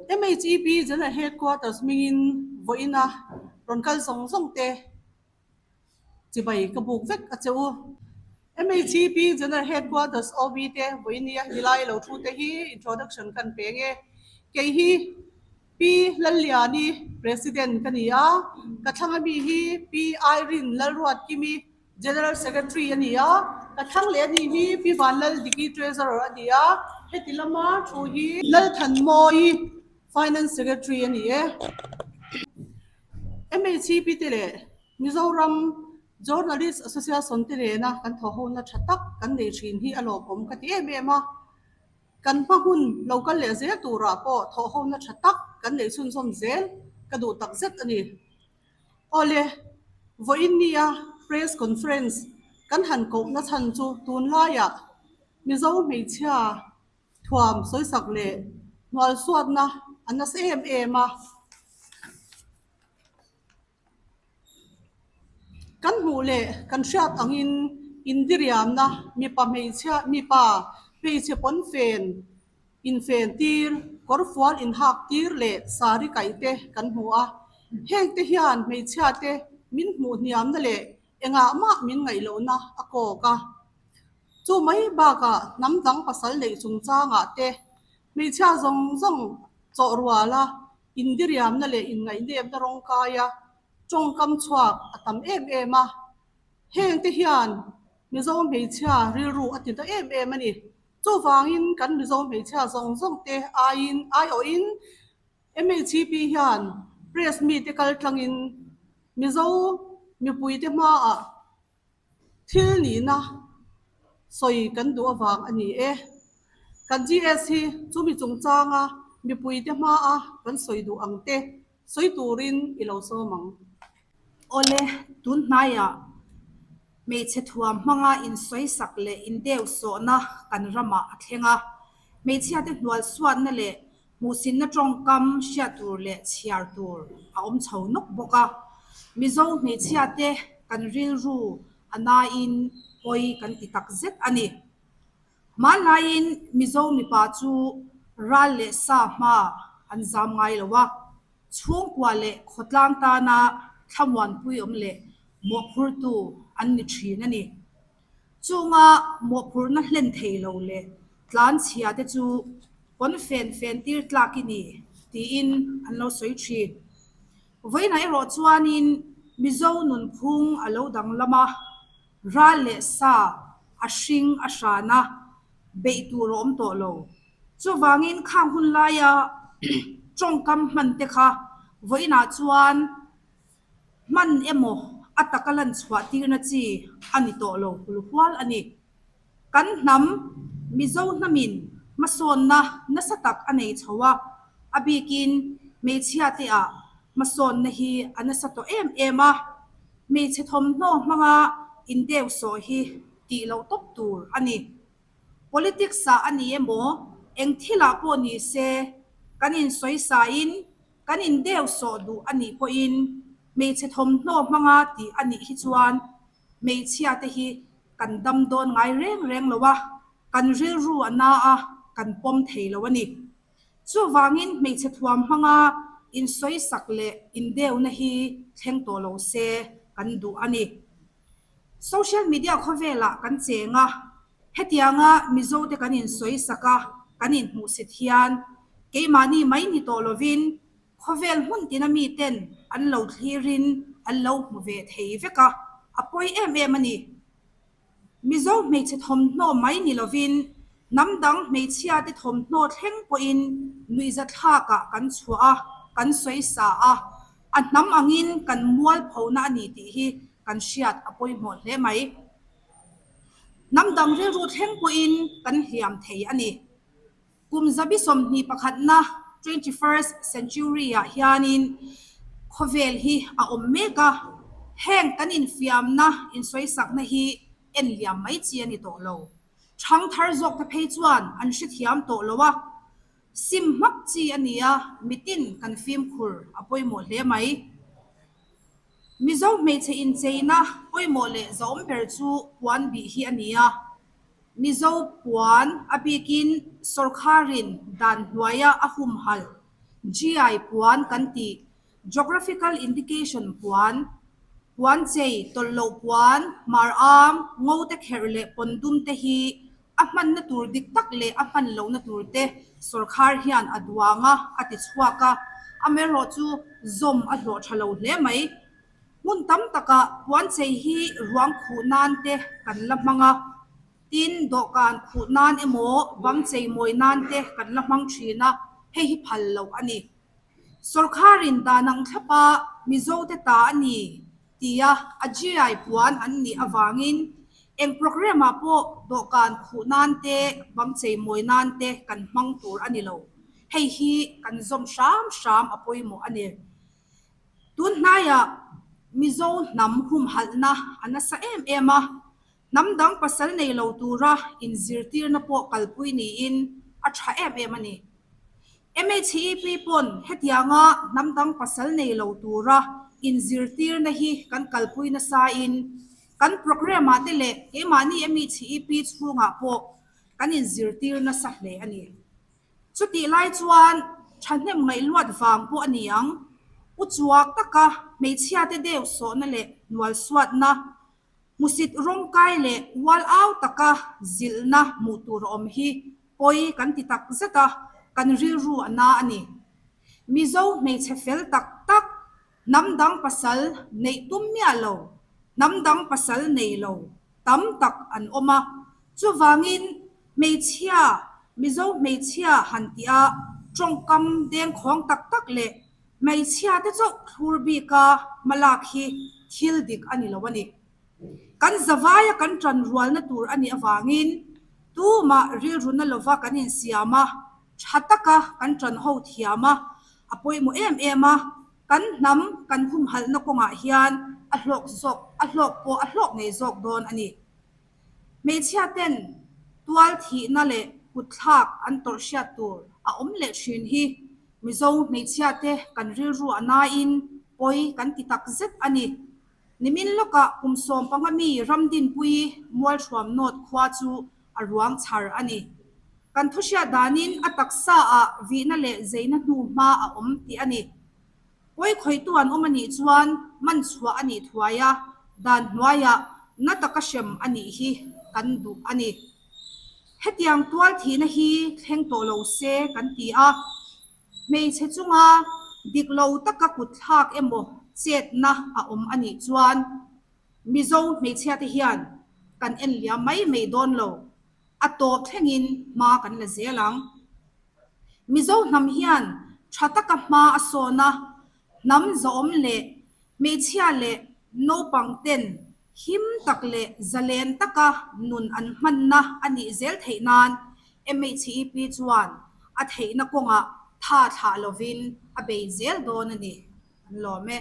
MHEP General Headquarters hmingin vawiina rawn kal zawng zawng te chibai ka buk vek a che u. MHEP General Headquarters OB te vawinia nilai lo thu te hi introduction kan pe nge. Kei hi Pi Lalliani President ka ni a, ka thlang ami hi Pi Irene Lalruatkimi General Secretary a ni a, ka thlang leh a nih hi Pi Vanlaldiki Treasurer a ni a, heti lama thu hi Lalthanmawii Finance Secretary a ni e. MHCP te leh Mizoram Journalist Association te nena kan thawhhona tha tak kan nei thin hi a lawmawm ka ti em em a, kan hma hun lo kal leh zel turah pawh thawhhona tha tak kan neih chhunzawm zel ka duh tak zet a ni. Awle, vawiin nia press conference kan han kohna chhan chu tunlaiah Mizo hmeichhia thuam sawisak leh hnualsuatna a nasa em em a. Kan hmuh leh kan hriat angin indiriamna mipa hmeichhia mipa hmeichhe pawnfen Infen tir, kawrfual inhak tir leh sari kaih te kan hmu a. Heng te hian hmeichhia te min hmuh hniamna leh engah mah min ngaih lohna a kawk a. Chu mai bakah hnam dang pasal neih chungchangah te hmeichhia zawng zawng chawh ruala indiriamna leh inngaihnemna rawng kaia tawngkam chhuak a tam em em a. Heng te hian Mizo hmeichhia rilru a ti ta em em a ni. Chuvangin kan Mizo hmeichhia zawng zawng te aiin aiawhin MHCP hian press mite kal tlangin Mizo mipuite hmaah thil nihna sawi kan duh avang a ni e. Kan GS hi chumi chungchanga mipuite hmaa kan sawi duh ang te sawi turin i lo sawm ang. Awle, tun hnaiah hmeichhe thuam hmanga insawisak leh indeuhsawhna kan ramah a thleng a. Hmeichhiate hnualsuatna leh hmuhsinna tawngkam hriat tur leh chhiar tur a awm chho nawk bawk a. Mizo hmeichhiate kan rilru a nain pawi kan ti tak zet a ni. Hmanlaiin Mizo mipa chu ral leh sa hma an zam ngai lo a. Chhungkua leh khawtlang tana thlamuanpui awm leh mawhphurtu an ni thin a ni. Chunga mawhphurhna hlen thei lo leh tlanchhia te chu pawn fen fen tir tlak i ni tiin an lo sawi thin. Vawiinah erawh chuanin Mizo nunphung a lo danglam a, ral leh sa a hring a hran a, beih tur a awm tawh lo. Chuvangin khang hun laia tawngkam hman te kha vawiinah chuan hman emaw a taka lan chhuah tirna chi a ni tawh lo hulhual a ni. Kan hnam Mizo hnamin hmasawnna nasa tak a nei chho a, a bikin hmeichhia te ah hmasawnna hi a nasa tawh em em a, hmeichhe thawmhnaw hmanga indeuhsawh hi tih loh tawp tur a ni. Politics ah a ni emaw, eng thil ah pawh ni se, kan insawisain kan indeuhsawh duh a nih pawhin hmeichhe thawmhnaw hmanga tih a nih hi chuan hmeichhia te hi kan dam dawn ngai reng reng lo a, kan rilru a na a, kan pawm thei lo a ni. Chuvangin hmeichhe thuam hmanga insawisak leh indeuhna hi thleng tawh lo se kan duh a ni. Social media khawvelah kan cheng a, hetianga Mizote kan insawisak a, kan inhmuhsit hian keimahni mai ni tawh lovin khawvel hmun tina miten an lo thlirin an lo hmu ve thei vek a, a pawi em em a ni. Mizo hmeichhe thawmhnaw mai ni lovin hnam dang hmeichhiate thawmhnaw thleng pawhin nuihzathlakah kan chhuah a, kan sawi sa a, a hnam angin kan mualphona a ni tih hi kan hriat a pawimawh hle mai. Hnam dang rilru thleng pawhin kan hliam thei a ni. Kum zabi 21na, 21st century, ah hianin khawvel hi a awm mek a, heng kan infiamna, insawisakna hi en liam mai chi a ni tawh lo. Thangthar zawkte phei chuan an hrethiam tawh lo a, sim hmak chi a ni a, mitin kan fimkhur a pawimawh hle mai. Mizo hmeichhe incheina pawimawh leh zahawm ber chu puan bih hi a ni a. Mizo puan a bikin sawrkharin dan hnuaia a humhalh. GI puan kan tih, Geographical Indication puan, puan chei, tawlh loh puan, hmar am, ngo te kherh leh pawn dum te hi a hmanna tur dik tak leh a hman lohna tur te sawrkhar hian a duang a, a ti chhuak a, amaherawhchu zawm a hlawh tha lo hle mai. Hmun tam takah puan chei hi ruang khuh nan te kan la hmang a, tin dawhkan khuh nan emaw bang chei mawi nan te kan la hmang thin a, hei hi phal loh a ni. Sawrkharin dan ang thlapa Mizote ta a ni tia a GI puan an nih avangin eng programme ah pawh dawhkan khuh nan te bang chei mawi nan te kan hmang tur a ni lo. Hei hi kan zawm hram hram a pawimawh a ni. Tun hnaiah Mizo hnam humhalhna a nasa em em a, hnam dang pasal nei lo tura inzirtirna pawh kalpui niin a tha em em a ni. MHEP pawn hetianga hnam dang pasal nei lo tura inzirtirna hi kan kalpui nasain kan programme ah te leh keimahni MHEP chhungah pawh kan inzirtir nasa hle a ni. Chutih lai chuan thahnem ngaihluat vang pawh a ni ang. U chuak taka hmeichhiate deuh sawhna leh hnualsuatna, hmusit rawngkai leh ual au taka zilhna hmuh tur a awm hi pawi kan ti tak zet a, kan rilru a na a ni. Mizo hmeichhe fel tak tak, hnam dang pasal neih tum miah lo, hnam dang pasal nei lo tam tak an awm a. Chuvangin hmeichhia, Mizo hmeichhia han tih a tawngkam dengkhawng tak tak leh hmeichhia te chauh thlur bika hmalak hi thil dik a ni lo a ni. Kan zavaia kan tan rualna tur a nih avangin tumah rilruna lova kan insiam a, tha taka kan tan ho thiam a, a pawimawh em em a, kan hnam kan humhalhna kawngah hian a hlawk zawk, a hlawk pawh a hlawk ngei zawk dawn a ni. Hmeichhia ten tual thihna leh kutthlak an tawrh hriat tur a awm leh thin hi Mizo hmeichhia te kan rilru a nain pawi kan ti tak zet a ni. Nimin lawkah kum 15 mi Ramdinpui Mualhruam North khua chu a ruang chhar a ni. Kan thu hriat danin a taksa ah vihna leh zeina hnu hma a awm tih a ni. Pawi khawihtu an awm a nih chuan man chhuah a nih thuai a, dan hnuaiah na taka hrem a nih hi kan duh a ni. Hetiang tual thihna hi thleng tawh lo se kan ti a, hmeichhe chunga dik lo taka kutthlak emaw chetna a awm a nih chuan Mizo hmeichhiate hian kan en liam mai mai dawn lo, a tawp thlengin hma kan la zel ang. Mizo hnam hian tha taka hma a sawn a, hnam zawm leh hmeichhia leh naupang ten him tak leh zalen taka nun an hmanna a nih zel theih nan MHEP chuan a theihna kawngah tha thlah lovin a bei zel dawn a ni. An lawm e.